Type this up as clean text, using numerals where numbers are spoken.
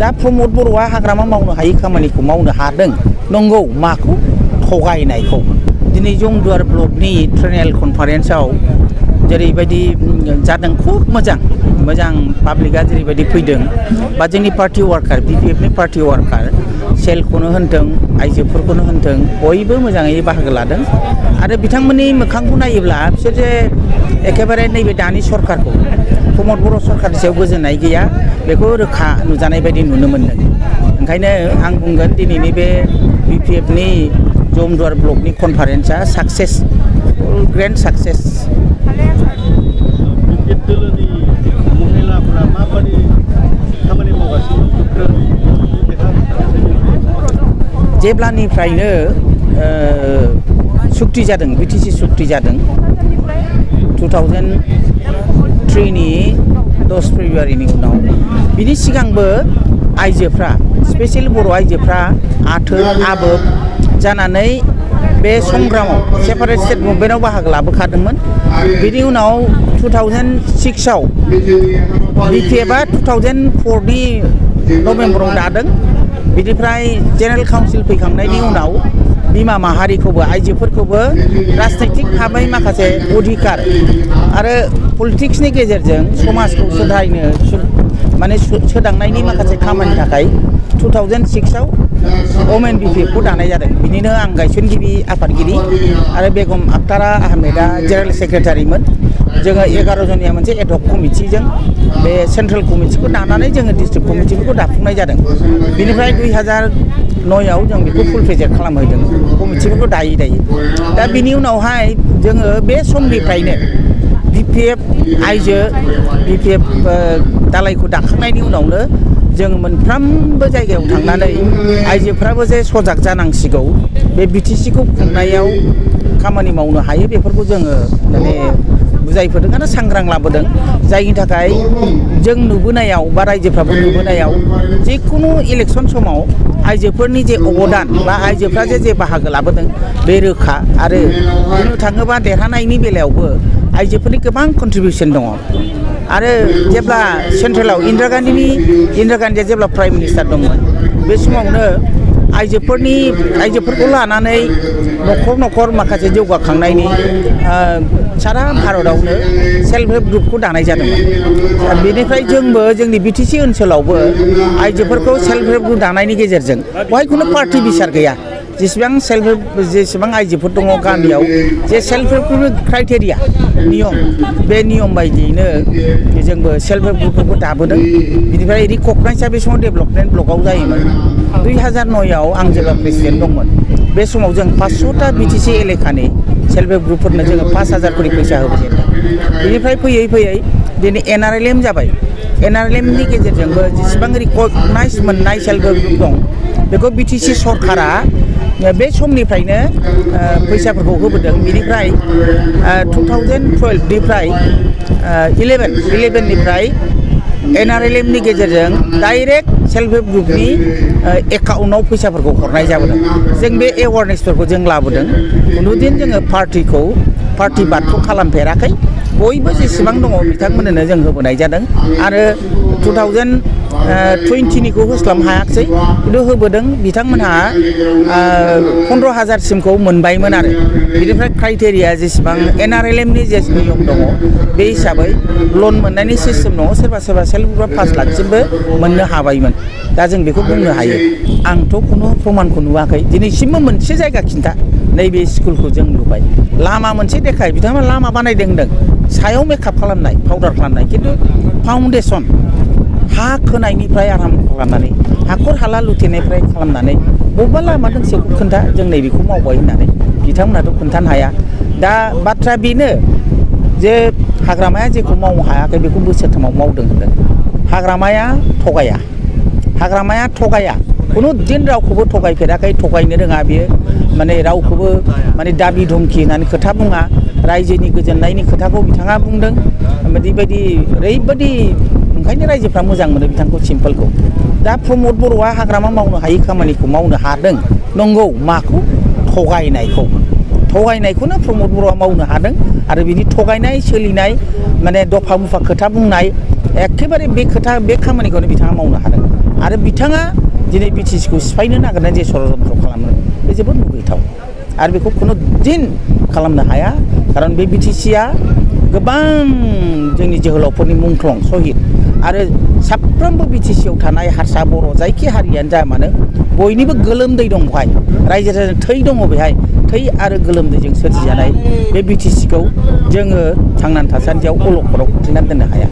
दा प्रमद बर'आ हाग्रामा मावनो हायै खामानिखौ मावनो हादों नंगौ माखौ थगायनायखौ दिनै जंदुवार ब्लकनि ट्रेनेल कनफारेन्सआव जेरैबायदि जादों खुब मोजां पाब्लिकआ जेरैबायदि फैदों बा जोंनि पार्टी वार्कार बिपिएफनि पार्टी वार्कार सेलखौनो होनथों आइजोफोरखौनो होनथों बयबो मोजाङै बाहागो लादों आरो बिथांमोननि मोखांखौ नायोब्ला बिसोर जे एखेबारे नैबे दानि सरकारखौ प्रमद बर' सरकारनि सायाव गोजोननाय गैया बेखौ रोखा नुजानाय बायदि नुनो मोन्दों ओंखायनो आं बुंगोन दिनैनि बे बिपिएफनि जमदुवार ब्लकनि कनफारेन्सआ साक्सेस ग्रेन्ड साक्सेस जेब्लानिफ्रायनो सुक्ति जादों बिटिसि सुक्ति जादों 2003 नि 10 फेब्रुवारिनि उनाव बिनि सिगांबो आइजोफ्रा स्पेशेल बर' आइजोफ्रा आथोन आबोब जानानै बे संग्रामाव सेपारेट स्टेट मुभमेन्टआव बाहागो लाबोखादोंमोन बिनि उनाव 2006आव बिपिएफआ 2004 नि नभेम्बराव दादों बिनिफ्राय जेनेरेल काउन्सिल फैखांनायनि उनाव बिमा माहारिखौबो आइजोफोरखौबो राजनैतिक भाबै माखासे अधिकार आरो पलिटिक्सनि गेजेरजों समाजखौ सुधारनो माने सोदांनायनि माखासे खामानिनि थाखाय 2006आव वमेन बिपिएफखौ दानाय जादों बिनिनो आं गायसनगिरि आफादगिरि आरो बेगम आक्तारा आहमेदा जेनेरेल सेक्रेटारिमोन जोङो 11 जनिया मोनसे एडहक कमिटिजों बे सेन्ट्रेल कमिटिखौ दानानै जोङो डिस्ट्रिक्ट कमिटिफोरखौ दाफुंनाय जादों बिनिफ्राय 2009आव जों बेखौ फुल प्रेजेक्ट खालामहैदों कमिटिफोरखौ दायै दा बिनि उनावहाय जोङो बे समनिफ्रायनो बिपिएफ आइजो बिपिएफ दालायखौ दाखांनायनि उनावनो जों मोनफ्रोमबो जायगायाव थांनानै आइजोफ्राबो जे सजाग जानांसिगौ बे बिटिसिखौ खुंनायाव खामानि मावनो हायो बेफोरखौ जोङो माने बुजायफोरदों आरो सांग्रां लाबोदों जायनि थाखाय जों नुबोनायाव बा रायजोफ्राबो नुबोनायाव जिखुनु इलेक्सन समाव आइजोफोरनि जे अबदान बा आइजोफ्रा जे बाहागो लाबोदों बे रोखा आरो बुंनो थाङोबा देरहानायनि बेलायावबो आइजोफोरनि गोबां कन्ट्रिबिउसन दङ आरो जेब्ला सेन्ट्रेलाव इन्दिरा गान्धीया जेब्ला प्राइम मिनिस्टार दंमोन बे समावनो आइजोफोरखौ लानानै न'खर माखासे जौगाखांनायनि सारा भारतआवनो सेल्फ हेल्प ग्रुपखौ दानाय जादोंमोन बेनिफ्राय जोंबो जोंनि बिटिसि ओनसोलावबो आइजोफोरखौ सेल्फ हेल्प ग्रुप दानायनि गेजेरजों बेवहाय खुनु पार्टि बिसार गैया जेसेबां आइजोफोर दङ गामियाव जे सेल्फ हेल्प ग्रुपनि क्राइटेरिया नियम बे नियम बायदियैनो जोंबो सेल्फ हेल्प ग्रुपफोरखौ दाबोदों बिनिफ्राय रिकगनाइजआ बे समाव डेभेलपमेन्ट ब्लकआव जायोमोन 2009आव आं जेब्ला प्रेसिडेन्ट दंमोन बे समाव जों 500टा बिटिसि एलेकानि सेल्फ हेल्प ग्रुपफोरनो जोङो 5,000 करि फैसा होबोजेनदों बेनिफ्राय फैयै दिनै एनआरएलएम जाबाय एनआरएलएमनि गेजेरजोंबो जेसेबां रिकगनाइज मोननाय सेल्फ हेल्प ग्रुप दं बेखौ बिटिसि सरकारा बे समनिफ्रायनो फैसाफोरखौ होबोदों बिनिफ्राय 2012निफ्राय 11निफ्राय एनआरएलएमनि गेजेरजों डाइरेक्ट सेल्फ हेल्प ग्रुपनि एकाउन्टआव फैसाफोरखौ हरनाय जाबोदों जों बे एवारनेसफोरखौ जों लाबोदों खुनुदिन जोङो पार्टि बादखौ खालामफेराखै बयबो जेसेबां दङ बिथांमोननो जों होबोनाय जादों आरो 2020निखौ होस्लाबनो हायाखिसै खिन्थु होबोदों बिथांमोनहा 15,000सिमखौ मोनबायमोन आरो बिनिफ्राय क्राइटेरिया जेसेबां एनआरएलएमनि जे नियम दङ बे हिसाबै लन मोननायनि सिस्टेम दङ सोरबा सेल्फ ग्रुपआ 5 लाखसिमबो मोननो हाबायमोन दा जों बेखौ बुंनो हायो आंथ' खुनु प्रमानखौ नुवाखै दिनैसिमबो मोनसे जायगा खिन्था नैबे स्कुलखौ जों नुबाय लामा मोनसे देखाय बिथांमोना लामा बानायदों होनदों सायाव मेकआप खालामनाय पाउडार खालामनाय खिन्थु फाउन्डेसन हा खोनायनिफ्राय आराम्भ खालामनानै हाखर हाला लुथेनायनिफ्राय खालामनानै बबेबा लामा दोंसेखौ खोन्था जों नैबेखौ मावबाय होननानै बिथांमोनाथ' खोन्थानो हाया दा बाथ्रा बेनो जे हाग्रामाया जेखौ मावनो हायाखै बेखौ बोसोरथामाव मावदों होनदों हाग्रामाया थगाया खुनु दिन रावखौबो थगायफेराखै थगायनो रोङा बियो माने रावखौबो माने दाबि धमखि होननानै खोथा बुङा रायजोनि गोजोननायनि खोथाखौ बिथाङा बुंदों ओरैबायदि ओंखायनो रायजोफ्रा मोजां मोनो बिथांखौ सिम्पोलखौ दा प्रमद बर'आ हाग्रामा मावनो हायै खामानिखौ मावनो हादों नंगौ माखौ थगायनायखौनो प्रमद बर'आ मावनो हादों आरो बिनि थगायनाय सोलिनाय माने दफा मुफा खोथा बुंनाय एखेबारे बे खामानिखौनो बिथाङा मावनो हादों आरो बिथाङा दिनै बिटिसिखौ सिफायनो नागिरनाय जे षड़यन्त्र खालामो बे जोबोद मुगैथाव आरो बेखौ खुनु दिन खालामनो हाया खारन बे बिटिसिया गोबां जोंनि जोहोलावफोरनि मुंख्लं सहिद आरो साफ्रोमबो बिटिसियाव थानाय हारसा बर' जायखि हारियानो जा मानो बयनिबो गोलोमदै दं बेहाय रायजो राजानि थै दङ बेहाय थै आरो गोलोमदैजों सोरजिजानाय बे बिटिसिखौ जोङो थांनानै थासान्दियाव अलखदाव खोख्लैनानै दोननो हाया।